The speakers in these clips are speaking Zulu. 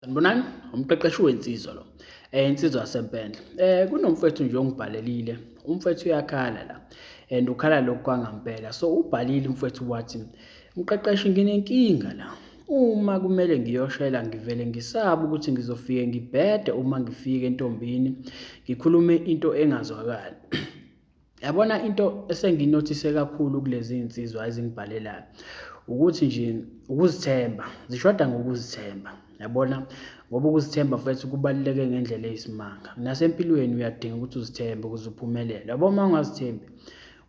Sanibonani, umqeqeshi wensizwa lo. Insizwa yaseMpendle. Kunomfwethu nje ongibhalelile. Umfwethu uyakhala la. And ukhala lokhu kwangampela. So ubhalile umfwethu wathi, "Mqeqeshi nginenkinga la. Uma kumele ngiyoshela ngivele ngisabe ukuthi ngizofike ngibhede uma ngifika entombini ngikhulume into engazwakali." Yabona into esenginothise kakhulu kulezi nsizwa ezingibhalelayo ukuthi nje ukuzithemba, zishoda ngokuzithemba. Yabona ngoba ukuzithemba mfethu kubaluleke ngendlela eyisimanga. Nasempilweni uyadinga ukuthi uzithembe ukuze uphumelele. Yabo uma ungazithembi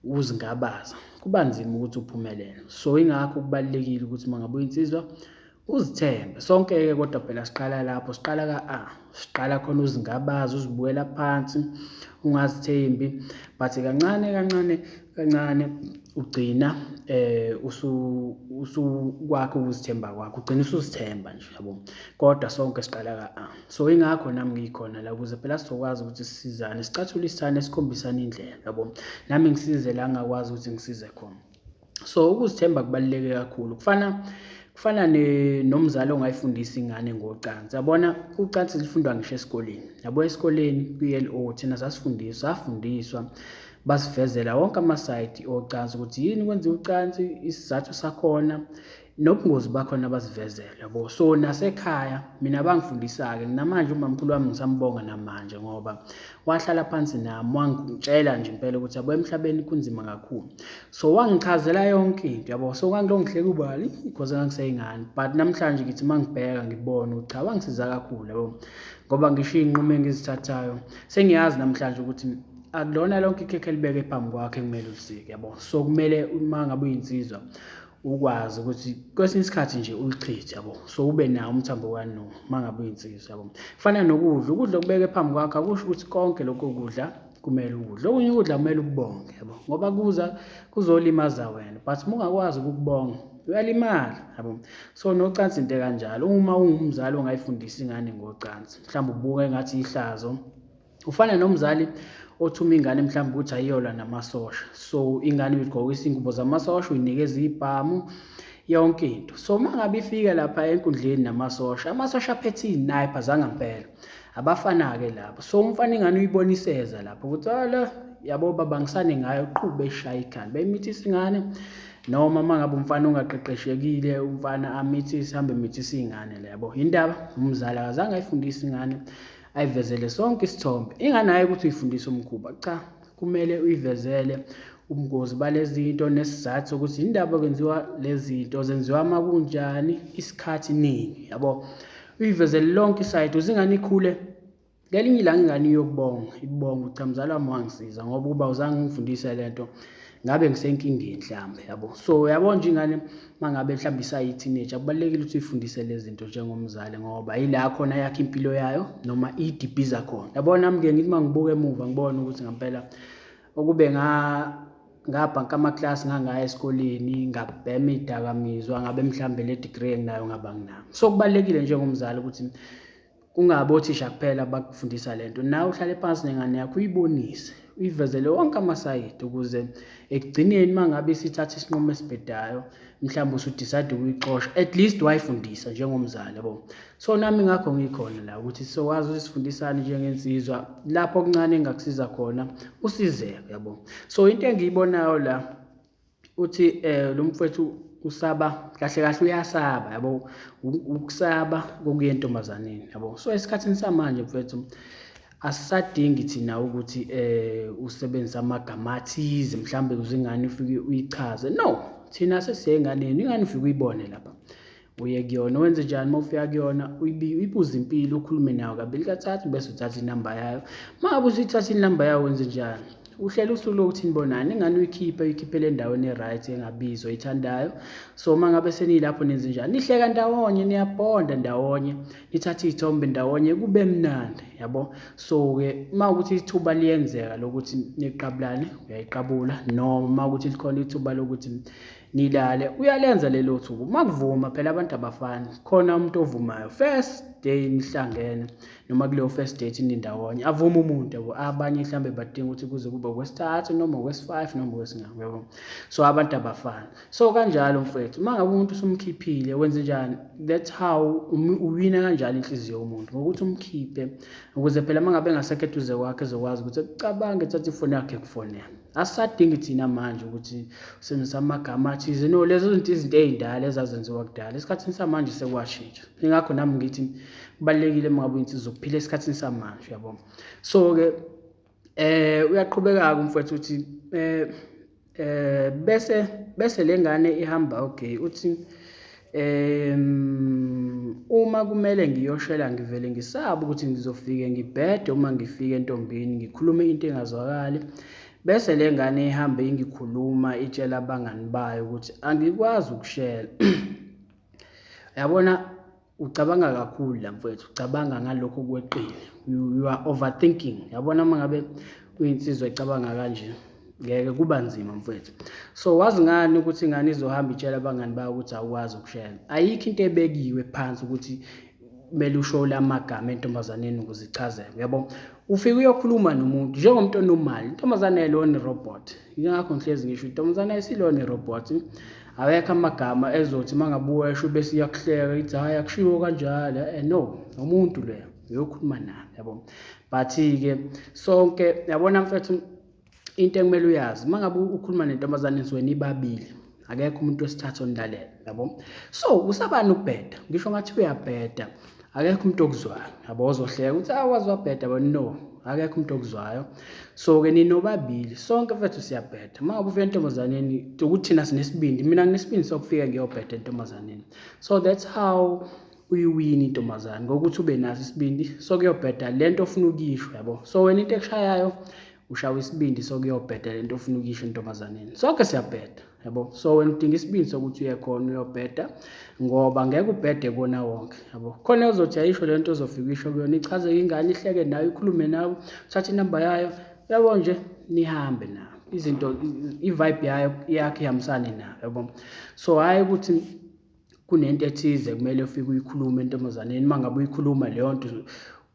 uzingabaza kuba nzima ukuthi uphumelele. So ingakho kubalulekile ukuthi uma ngabe uyinsizwa uzithembe. Sonke-ke kodwa phela siqala lapho, siqala ka-A, siqala khona uzingabaza, uzibukela phansi, ungazithembi but kancane kancane kancane ugcina usukwakha ukuzithemba kwakho, ugcina usuzithemba nje yabo. Kodwa sonke siqala ka-A. So ingakho nami ngikhona la ukuze phela sizokwazi ukuthi sisizane, sicathulisane, sikhombisane indlela yabo. Nami ngisize la ngingakwazi ukuthi ngisize khona. So ukuzithemba kubaluleke kakhulu. Kufana nomzali ongayifundisa ingane ngocansi. Yabona ucansi lufundwa ngisho esikoleni. Yabo esikoleni kwi-L_O thina sasifundiswa, safundiswa basivezela wonke amasayidi ocansi ukuthi yini kwenziwa ucansi, isizathu sakhona nobungozi bakhona basivezela yabo. So nasekhaya mina bangifundisa-ke namanje umamkhulu wami ngisambonga namanje ngoba wahlala phansi nami wangitshela nje impela ukuthi yabo emhlabeni kunzima kakhulu. So wangichazela yonke into yabo. So ngangilokhu ngihleka ubali because ngangiseyingane but namhlanje ngithi uma ngibheka ngibone ukuthi cha wangisiza kakhulu yabo. Ngoba ngisho iy'nqumo engizithathayo sengiyazi namhlanje ukuthi akulona lonke ikhekhe elibeke phambi kwakho ekumele ulisike yabo. So kumele uma ngabe uyinsizwa ukwazi ukuthi kwesinye isikhathi nje ulichithe yabo. So ube nawo umthambo kano uma ngabe uyinsizwa yabo. Kufana nokudla, ukudla okubeke phambi kwakho akusho ukuthi konke lokho kudla kumele ukudle. Okunye ukudla kumele ukubonge yabo ngoba kuza kuzolimaza wena but uma ungakwazi ukukubonga uyalimala yabo. So nocansi into ekanjalo, uma uwumzali ongayifundisi ingane ngocansi mhlawumbe ubuka engathi ihlazo. Ufana nomzali othuma ingane mhlawumbe ukuthi ayiyolwa namasosha. So ingane uyigqokisa iy'ngubo zamasosha, uyinikeza iy'bhamu, yonke into. So uma ngabe ifika lapha enkundleni namasosha, amasosha aphethe iy'nayipha zangampela. Abafana-ke labo. So umfana ingane uyiboniseza lapho ukuthi ala yabo babangisane ngayo qhu beyishaya ikhanda, beyimithisa ingane noma uma ngabe umfana ongaqeqeshekile umfana amithise hambe emithisa iy'ngane le yabo. Yindaba umzali akazange ayifundise ingane ayivezele sonke isithombe. Ingane hhayi ukuthi uyifundise umkhuba, cha, kumele uyivezele ubungozi balezi zinto nesizathu sokuthi yindaba kwenziwa lezi zinto, zenziwa uma kunjani, isikhathi nini, yabo. Uyivezele lonke isayidi ukuze ingane ikhule. Ngelinye ilanga ingane iyokubonga, ikubonga ukuthi cha mzali wami wangisiza ngoba ukuba awuzange ungifundise le nto ngabe ngisenkingeni mhlawumbe yabo. So uyabona nje ingane uma ngabe mhlawumbe isayi-teenager kubalulekile ukuthi uyifundise lezi zinto njengomzali ngoba yila khona yakha impilo yayo noma idibhiza khona. Yabona nami-ke ngithi uma ngibuka emuva ngibone ukuthi ngampela ukube ngabhanka amaklasi ngangaya esikoleni ngabhema iy'dakamizwa ngabe mhlawumbe le degree enginayo ngaba nginayo. So kubalulekile njengomzali ukuthi kungabi othisha kuphela abakufundisa le nto, nawe uhlale phansi nengane yakho uyibonise, uyivezele wonke amasayidi ukuze ekugcineni uma ngabe isithatha isinqumo esibhedayo mhlawumbe usu-decide ukuyixosha at least wayifundisa njengomzali yabo. So nami ngakho ngikhona la ukuthi sizokwazi ukuthi sifundisane njengensizwa lapho okuncane engingakusiza khona usizeke yabo. So into engiyibonayo la uthi lo mfowethu usaba kahle kahle uyasaba yabo, ukusaba kokuya entombazaneni yabo. So esikhathini samanje mfethu asisadingi thina ukuthi usebenzise amagama athize mhlawumbe ukuze ingane ufike uyichaze. No, thina sesiya enganeni, ingane ufike uyibone lapha uye kuyona wenze njani uma ufika kuyona uyibuze impilo ukhulume nayo kabili kathathu bese uthatha inamba yayo. Uma ngabe usuyithatha inamba yayo wenze njani? Uhlela usuku lokuthi nibonane, ingane uyikhiphe uyikhiphele endaweni e-right engabizwa oyithandayo. So uma ngabe senilapho nenze njani? Nihleka ndawonye, niyabhonda ndawonye, nithathe iy'thombe ndawonye kube mnandi yabo. So-ke uma ukuthi ithuba liyenzeka lokuthi niqabulane uyayiqabula noma uma ukuthi likhona ithuba lokuthi Nilale, uyalenza lelo thuba. Uma kuvuma phela abantu abafani, khona umuntu ovumayo first day nihlangene noma kuleyo first date nindawonye avume umuntu, yabo. Abanye mhlambe badinga ukuthi kuze kube okwesithathu noma okwesi-five noma okwesingaki, yabo. So abantu abafani. So kanjalo mfethu, uma ngabe umuntu usumkhiphile wenze njani? That's how uwina kanjalo inhliziyo yomuntu, ngokuthi umkhiphe ukuze phela uma ngabe engasekho eduze kwakhe ezokwazi ukuthi ekucabange, ethathe ifoni yakhe ekufonele. Asisadingi thina manje ukuthi usebenzise amagama athize, no, lezo zinto izinto ey'ndala ezazenziwa kudala. Esikhathini samanje sekwashintsha. Ingakho nami ngithi kubalulekile uma ngabe uyinsizwa ukuphila esikhathini samanje, uyabo. So-ke uyaqhubeka-ke umfowethu uthi bese le ngane ihamba, okay, uthi uma kumele ngiyoshela ngivele ngisabe ukuthi ngizofike ngibhede uma ngifika entombini ngikhulume into engazwakali, bese le ngane ihambe ingikhuluma itshela abangani bayo ukuthi angikwazi ukushela. Uyabona, ucabanga kakhulu la mfowethu, ucabanga ngalokho okweqile, you are overthinking. Yabona, uma ngabe uyinsizwa ecabanga kanje ngeke kuba nzima mfowethu. So wazi ngani ukuthi ingane izohamba itshela abangani bayo ukuthi awukwazi ukushela? Ayikho into ebekiwe phansi ukuthi kumele usho la magama entombazaneni ukuze ichazeke, uyabo. Ufike uyokhuluma nomuntu njengomuntu onormal. Intombazane ayilona i-robot, yingakho ngihlezi ngisho intombazane ayisilona i-robot. Awekho amagama ezothi uma ngabe uwesho bese iyakuhleka ithi hhayi akushiwo kanjalo. No, umuntu loyo uyokhuluma naye, yabo. But-ke sonke, yabona mfethu, into ekumele uyazi uma ngabe ukhuluma nentombazane nisuke nibabili, akekho umuntu wesithathu onilalela, yabo. So usabani ukubheda? Ngisho ngathi uyabheda, akekho umuntu okuzwayo, yabo. Ozohleka ukuthi awazi wabheda, yabo. No, akekho umuntu okuzwayo. So-ke ninobabili, sonke mfethu siyabheda. Uma ngabe ufika entombazaneni, ukuthi thina sinesibindi, mina nginesibindi sokufika ngiyobheda entombazaneni. So that's how uyiwina intombazane, ngokuthi ube naso isibindi sokuyobheda lento ofuna ukuyisho, yabo. So wena into ekushayayo ushawa isibindi sokuyobheda lento ofuna ukuyisho entombazaneni. Sonke siyabheda, yabo. So wena udinga isibindi sokuthi uye khona uyobheda, ngoba ngeke ubhede kona wonke, yabo. Khona ozothi ayisho lento ozofika uyisho kuyona, ichazeke ingane, ihleke nayo, ikhulume nawe, uthathe inamba yayo, yabo nje, nihambe nayo. Izinto, i-vibe yayo yakho ihambisane nayo, yabo. So hhayi ukuthi kunento ethize kumele ufike uyikhulume entombazaneni. Uma ngabe uyikhuluma leyo nto,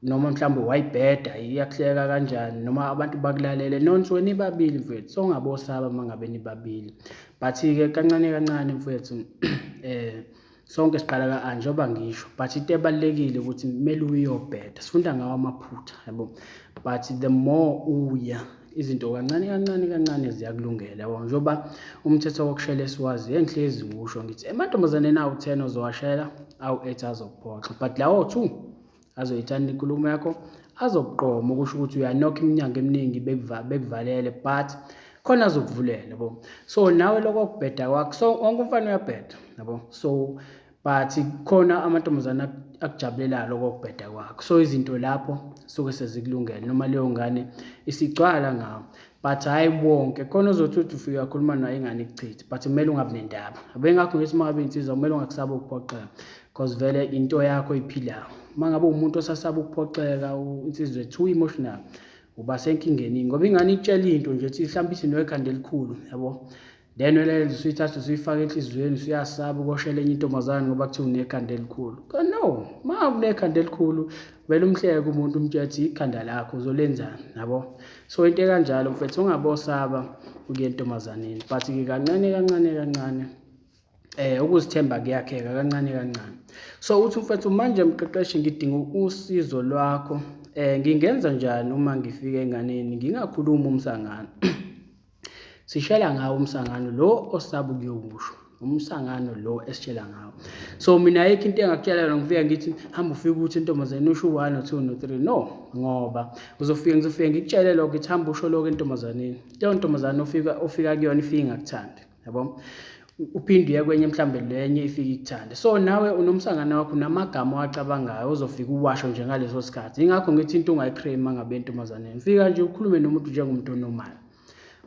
noma mhlawumbe wayibheda iyakuhleka kanjani, noma abantu bakulalele, no, nisuke nibabili mfethu. So ungabosaba uma ngabe nibabili. But-ke kancane kancane mfethu, sonke siqala ka-A njengoba ngisho, but into ebalulekile ukuthi kumele uyobheda. Sifunda ngawo amaphutha, yabo. But the more uya izinto kancane kancane kancane ziyakulungela, yabo. Njengoba umthetho wokushela esiwazi, engihlezi ngiwusho ngithi emantombazaneni awu-10 ozowashela, awu-8 azokuphoxa, but lawo 2 azoyithanda inkulumo yakho, azokuqoma, okusho ukuthi uyanokha iminyango eminingi bekuvalele, but khona azokuvulela, yabo. So nawe lokho kubheda kwakho, so wonke umfana uyabheda, yabo. So but khona amantombazane akujabulelayo lokho kubheda kwakho, so izinto lapho suke sezikulungele, noma leyo ngane isigcwala ngawo. But hhayi bonke, khona ozothi uthi ufike wakhuluma nayo ingane ikuchithe, but kumele ungabi nendaba, yabo. Ingakho ngithi uma ngabe insizwa kumele ungakusaba ukuphoxeka, because vele into yakho iphilayo. Uma ngabe uwumuntu osasaba ukuphoxeka, insizwa too emotional, uba senkingeni, ngoba ingane ikutshela into nje ethi mhlawumbe ithi noyikhanda elikhulu, yabo. Then wena usuyithatha usuyifaka enhliziyweni, usuyasaba ukoshela enye intombazane ngoba kuthiwa unekhanda elikhulu. No, uma unekhanda elikhulu vele umhleke umuntu, umtshele ukuthi ikhanda lakho uzolenzani, yabo. So into ekanjalo mfethu, ungabosaba ukuya entombazaneni, but-ke kancane kancane kancane ukuzithemba kuyakheka kancane kancane. So uthi mfethu, manje mqeqeshi, ngidinga usizo lwakho. Ngingenza njani uma ngifika enganeni ngingakhulumi umsangano? Sishela ngawo umsangano lo osaba ukuyokusho, umsangano lo esitshela ngawo. So mina ayikho into engakutshela yona ngifika ngithi hamba ufike ukuthi intombazane usho u-1 no-2 no-3, no, ngoba uzofika ngizofike ngikutshele lokho, ngithi hamba usho lokho entombazaneni, leyo ntombazane ofika kuyona ifike ingakuthandi, yabo. Uphinde uye kwenye, mhlambe lenye ifike ikuthande. So nawe unomsangano wakho, unamagama owacabangayo ozofika uwasho nje ngaleso sikhathi. Ingakho ngithi into ungayicrame uma ngabe entombazaneni, fika nje ukhulume nomuntu njengomuntu onormal.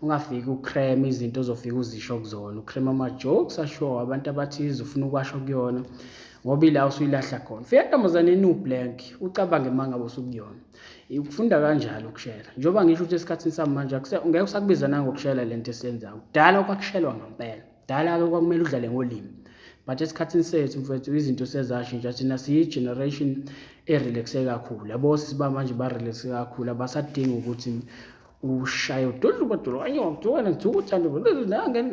Ungafiki ucrame izinto ozofika uzisho kuzona, ucrame ama-jokes asho abantu abathize ufuna ukwasho kuyona, ngoba ila usuyilahla khona. Fika entombazaneni ublank, ucabange uma ngabe usukuyona. Ukufunda kanjalo ukushela, njengoba ngisho ukuthi esikhathini samanje ngeke usakubiza nangokushela lento esiyenzayo. Kudala kwakushelwa ngempela. Kudala-ke kwakumele udlale ngolimi, but esikhathini sethu mfethu izinto sezashintsha. Thina siyi-generation e-relax-e kakhulu, yabo. Osisi bamanje ba-relax-e kakhulu, abasadingi ukuthi ushaye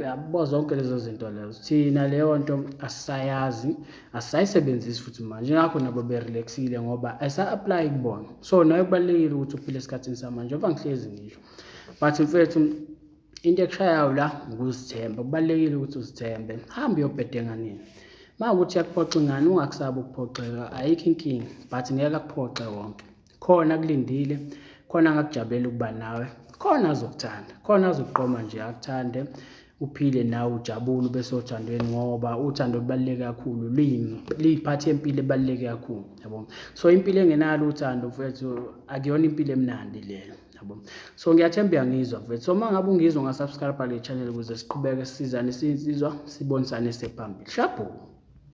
yabo zonke lezo zinto lezo. Thina leyo nto asisayazi, asisayisebenzisi futhi manje, ingakho nabo be-relax-ile ngoba ayisa-apply kubona. So nawe kubalulekile ukuthi uphile esikhathini samanje, njengoba ngihlezi ngisho. But mfethu, into ekushayayo la ukuzithemba. Kubalulekile ukuthi uzithembe, hambe uyobheda enganeni. Uma kuwukuthi iyakuphoxa ingane, ungakusabi ukuphoxeka, ayikho inkinga, but ngeke akuphoxe wonke. Khona akulindile, khona angakujabulela ukuba nawe, khona azokuthanda, khona azokuqoma nje akuthande, uphile nawe ujabule ube sothandweni, ngoba uthando lubaluleke kakhulu, liyiphathi yempilo ebaluleke kakhulu, yabo. So impilo engenalo uthando mfethu akuyona impilo emnandi leyo, yabo. So ngiyathemba uyangizwa mfethu. So uma ngabe ungizwa, unga-subscribe le channel ukuze siqhubeke sisizane siyinsizwa, sibonisane siphambili. Shabhu.